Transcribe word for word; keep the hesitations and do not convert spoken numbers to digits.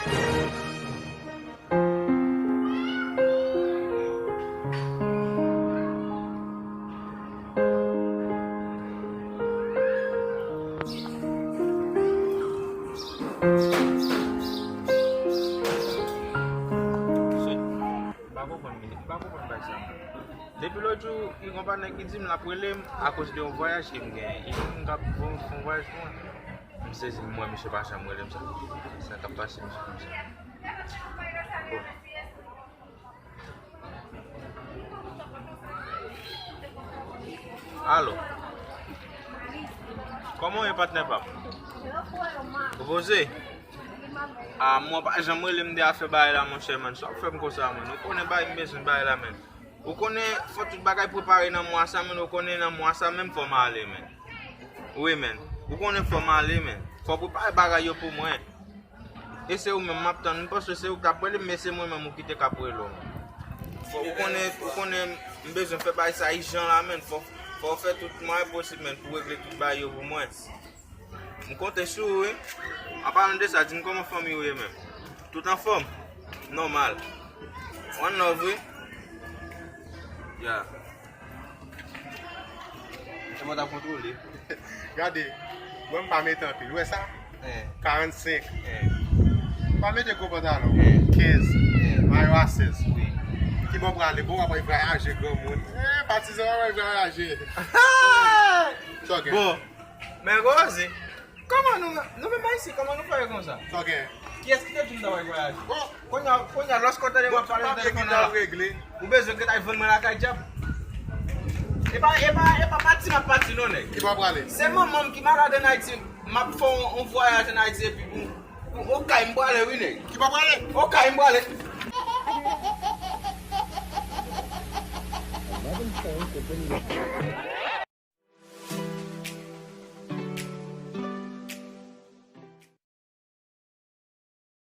M pa konprann, m pa konprann bagay sa. Depi lòt jou, gen yon patnè ki di m l ap rele m akoz de yon vwayaj ke m genyen. E m k ap fè yon vwayaj pou mwen. M sezi, m wè misye pa janm rele m sa. Sa k ap pase misye konsa? Bon. Alo. Kòman w ye, patnè pa m? Ou poze? A, mwen pa janm rele m de afè bagay la, monchè, man. Sa w ap fè m konsa, man? Ou konnen bagay m bezwen bagay la, man. Ou konnen fò tout bagay prepare nan mwa sa, man. Ou konnen nan mwa sa menm fò m ale, man. Wi, man. Ou konnen fò m ale, man. Fò w prepare bagay yo pou mwen. E se ou menm m ap tann. M panse se ou k t ap rele m, men se mwen menm ou kite k ap rele w. Fò, ou konnen, ou konnen m bezwen fè bagay sa ijan la, man. Fò, fò w fè tout mwayen posib, man, pou w regle tout bagay yo pou mwen. M konte sou ou, wi. An palan de sa, di m kòman fanmi w ye menm? Tout anfòm? Nòmal. One love, wi. Ya. Se mwen t ap kontwole. Gade, mwen m pa mete anpil. Ou wè sa? Eh. Karannsenk. Eh. Pa mete gwo pantalon. Eh. Kenz. Eh. Mayo a sèz. Wi. Kibò w prale? Bon, w ap al vwayaje, granmoun. Eh, patizan, w ap al vwayaje. Sa w gen? Bon. Men Rosie, kòman nou, nou menm Ayisyen, kòman nou fè konsa? Sa w gen? Kiyès ki te di nou ta pral vwayaje? Bon. Kounye a, kounye a, lòske w tande m ap pale nan telefòn nan la, ou bezwen gentan al vann mwen lakay dyab? E pa, e pa, e pa pati m ap pati non, nèg. Ki bò w prale? Se manman m ki malad ann Ayiti, m ap fè yon, yon vwayaj ann Ayiti epi pou, pou, okay m prale wi, nèg. Ki bò w prale? Okay m prale.